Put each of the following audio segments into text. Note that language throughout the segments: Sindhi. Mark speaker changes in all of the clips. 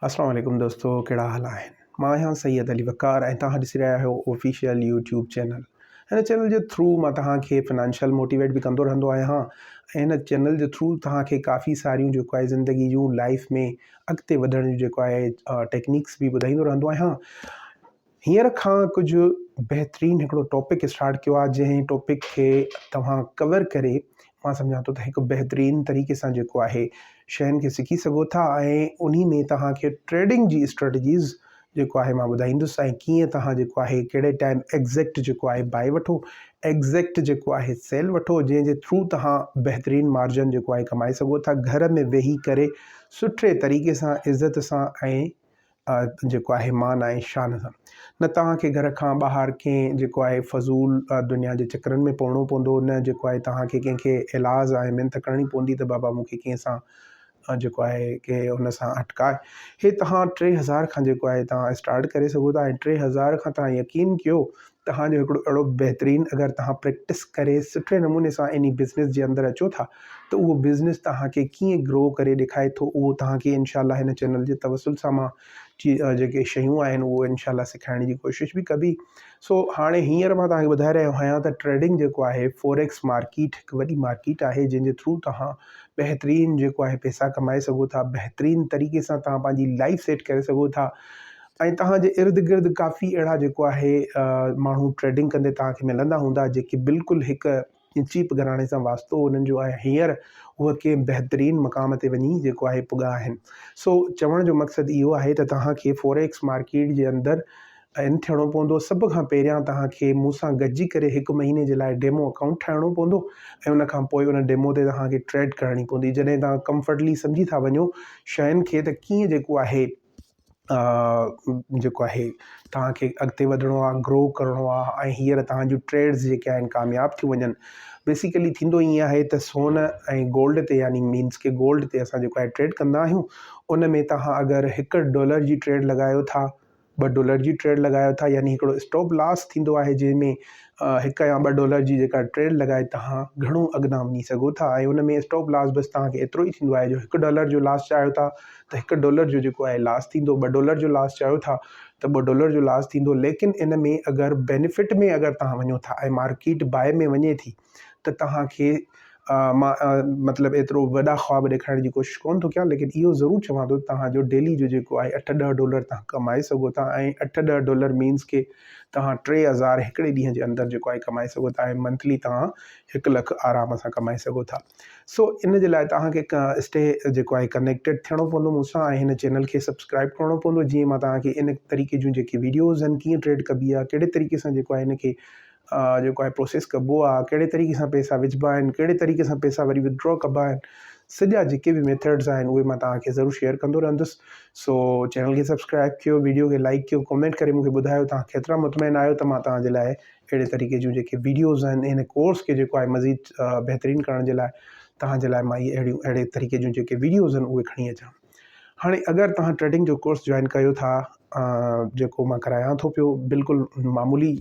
Speaker 1: السلام عليڪم دوستو ڪهڙا حال آهن مان آهيان سيد علي وقار ۽ توهان ڏسي رهيا آهيو آفيشل يوٽيوب چينل هن چينل جي ٿرو مان توهان کي فنانشل موٽيويٽ به ڪندو رهندو آهيان ۽ هن چينل جي ٿرو توهان کي ڪافي ساريون جيڪو آهي زندگي جون لائف ۾ اڳتي وڌڻ جون جيڪو آهي ٽيڪنيڪس به ٻڌائيندو رهندو آهيان هينئر کان ڪجهه بهترين هڪڙو ٽاپڪ اسٽارٽ ڪيو آهي جنهن ٽاپڪ کي توهان ڪور ڪري مان سمجهان ٿو ته هڪ بهترين طريقي سان جيڪو آهي شين کي سکي سگهو ٿا ۽ انهي ۾ توهان کي ٽريڊنگ جي اسٽريٽجيز جيڪو آهي مان ٻڌائيندس ۽ ڪيئن توهان جيڪو آهي ڪهڙي ٽائيم ايگزيڪٽ جيڪو آهي بائي وٺو ايگزيڪٽ جيڪو آهي سيل وٺو جنهن جي ٿرو توهان بهترين مارجن جيڪو آهي ڪمائي سگهو ٿا گهر ۾ ويهي ڪري سٺي طريقي سان عزت سان ۽ جيڪو آهي مان ۽ شان سان نه توهان کي گهر کان ٻاهر ڪنهن جيڪو آهي فضول دنيا جي چڪرن ۾ پوڻو پوندو نه جيڪو آهي توهان کي ڪنهن کي ايلاز ۽ منٿ ڪرڻي پوندي ته بابا مون کي ڪنهن سان جيڪو آهي ڪي ان سان اٽڪاء هي توهان 3000 کان جيڪو آهي توهان اسٽارٽ ڪري سگهو ٿا ۽ 3000 کان توهان يقين ڪيو توهان جو هڪڙو اهڙو بهترين اگر توهان پريڪٽس ڪري سٺي نموني سان انهي بزنس جي اندر اچو ٿا ته اهو بزنس توهان کي ڪيئن گرو ڪري ڏيکائي ٿو اهو توهان کي انشاء الله هن چينل جي توسل سان مان جيڪي شيون آهن اهو انشاء الله سکائڻ جي ڪوشش به ڪبي. سو هاڻي هينئر مان توهان کي ٻڌائي رهيو آهيان ته ٽريڊنگ جيڪو آهي فوريڪس مارڪيٽ هڪ وڏي مارڪيٽ آهي جنهن جي ٿرو توهان بهترين جيڪو آهي پئسا ڪمائي سگهو ٿا بهترين طريقي سان توهان پنهنجي لائف سيٽ ڪري سگهو ٿا ۽ توهان جي ارد گرد ڪافي اهڙا جيڪو آهي ماڻهو ٽريڊنگ ڪندي توهان کي ملندا هوندا جيڪي بلڪل هڪ چيپ گهراڻي سان واسطو انهن جو آهي هينئر اهي ڪنهن بهترين مقام تي وڃي جيڪو آهي پڳا آهن سو چوڻ جو مقصد اهو آهي ته توهان کي فوريڪس مارڪيٽ جي اندر ان ٿيڻو پوندو سڀ کان پهريان توهان کي مون سان گڏجي ڪري هڪ مهيني جي لاء ڊيمو اڪائونٽ ٺاهڻو پوندو ۽ ان کان پوء ان ڊيمو تي توهان کي ٽريڊ ڪرڻي پوندي جڏهن توهان ڪمفرٽلي سمجهي ٿا وڃو شين کي ته ڪيئن جيڪو آهي جيڪو آهي توهان کي اڳتي وڌڻو آهي گرو ڪرڻو آهي ۽ هينئر توهان جون ٽريڊز جيڪي آهن ڪامياب ٿيون وڃن بيسيڪلي ٿيندو ائين آهي ته سون ۽ گولڊ تي يعني مينس ڪي گولڊ تي اسان جيڪو آهي ٽريڊ ڪندا آهيون ان ۾ توهان اگر هڪ ڊالر جي ٽريڊ لڳايو ٿا ٻه ڊالر جي ٽريڊ لڳايو ٿا يعني هڪڙو اسٽاپ لاس ٿيندو آهي جنهن ۾ هڪ يا ٻه ڊالر جي جيڪا ٽريڊ لڳائي توهان گهڻو اڳنا وڃي سگهو ٿا ۽ ان ۾ اسٽاپ لاس بس توهان کي ايترو ئي ٿيندو آهي جو هڪ ڊالر جو لاس چاهيو ٿا ته هڪ ڊالر جو جيڪو آهي لاس ٿيندو، ٻه ڊالر جو لاس چاهيو ٿا ته ٻه ڊالر جو لاس ٿيندو ليڪن ان ۾ اگر بينيفٽ ۾ اگر توهان وڃو ٿا ۽ مارڪيٽ بائي ۾ وڃي ٿي ته توهان کي مان مطلب ايترو وڏا خواب ڏيکارڻ جي ڪوشش ڪونه ٿو ڪيان ليڪن اهو ضرور چوان ٿو توهان جو ڊيلي جو جيڪو آهي اٺ ڏهه ڊالر توهان ڪمائي سگهو ٿا ۽ اٺ ڏهه ڊالر مينس ڪي توهان 3000 هڪڙي ڏينهن جي اندر جيڪو آهي ڪمائي سگهو ٿا ۽ منٿلي توهان هڪ لک آرام سان ڪمائي سگهو ٿا. سو ان جي لاء توهان کي اسٽي جيڪو آهي ڪنيڪٽيڊ ٿيڻو پوندو مون سان ۽ هن چينل کي سبسڪرائب ڪرڻو پوندو جيئن مان توهان کي ان طريقي جون جيڪي ويڊيوز آهن ڪيئن ٽريڊ ڪبي آهي ڪهڙي طريقي سان جيڪو آهي هن کي جيڪو آهي پروسيس ڪبو آهي ڪهڙي طريقي سان پئسا وجهبا آهن ڪهڙي طريقي سان پئسا وري ودڊرا ڪبا آهن سڄا جيڪي به ميٿڊز آهن اهي مان توهان کي ضرور شيئر ڪندو رهندس سو چينل کي سبسڪرائب ڪيو ويڊيو کي لائڪ ڪيو ڪمينٽ ڪري مون کي ٻڌايو توهان ڪيترا مطمئن آهيو ته مان توهان جي لاء اهڙي طريقي جون جيڪي ويڊيوز آهن ان ڪورس کي جيڪو آهي مزيد بهترين ڪرڻ جي لاء توهان جي لاء مان اهي اهڙيون اهڙي طريقي جون جيڪي ويڊيوز آهن اهي کڻي اچان هاڻي اگر توهان ٽريڊنگ جو ڪورس جوائن ڪيو ٿا جيڪو مان ڪرايان ٿو پيو بلڪل معمولي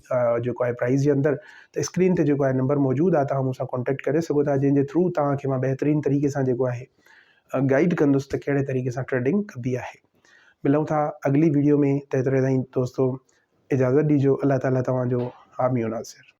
Speaker 1: جيڪو آهي پرائز جي اندر ته اسڪرين تي جيڪو آهي نمبر موجود آهي توهان مون سان ڪانٽيڪٽ ڪري سگهو ٿا جنهن جي ٿرو توهان کي مان بهترين طريقي سان جيڪو آهي گائيڊ ڪندس ته ڪهڙي طريقي سان ٽريڊنگ ڪبي آهي ملون ٿا اڳلي ويڊيو ۾ تيتري تائين دوستو اجازت ڏيجو الله تعالي توهان جو حامي و ناصر.